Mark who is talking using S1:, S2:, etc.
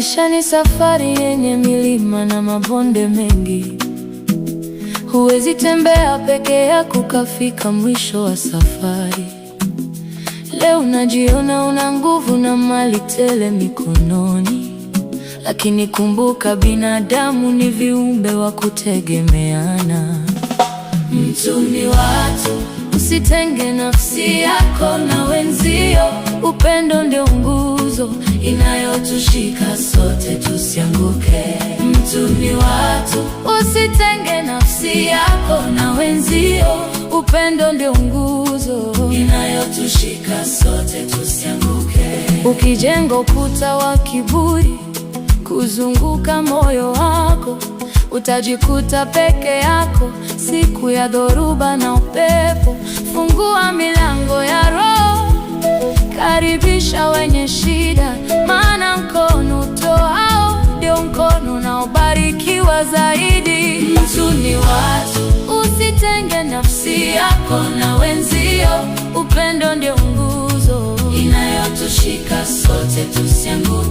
S1: Maisha ni safari yenye milima na mabonde mengi. Huwezi tembea peke yako ukafika mwisho wa safari. Leo unajiona una nguvu na mali tele mikononi, lakini kumbuka, binadamu ni viumbe wa kutegemeana. Mtu ni watu, usitenge nafsi yako na wenzio. Upendo ndio nguzo inayotushika sote tusianguke. Mtu ni watu, usitenge nafsi yako na wenzio. Upendo ndio nguzo inayotushika sote tusianguke. Ukijenga ukuta wa kiburi kuzunguka moyo wako, utajikuta peke yako siku ya dhoruba na upepo. Fungua milango ya roho, karibisha wenye shida, maana mkono utoao ndio mkono unaobarikiwa zaidi. Mtu ni watu, usitenge nafsi yako na wenzio. Upendo ndio nguzo inayotushika sote tusianguke.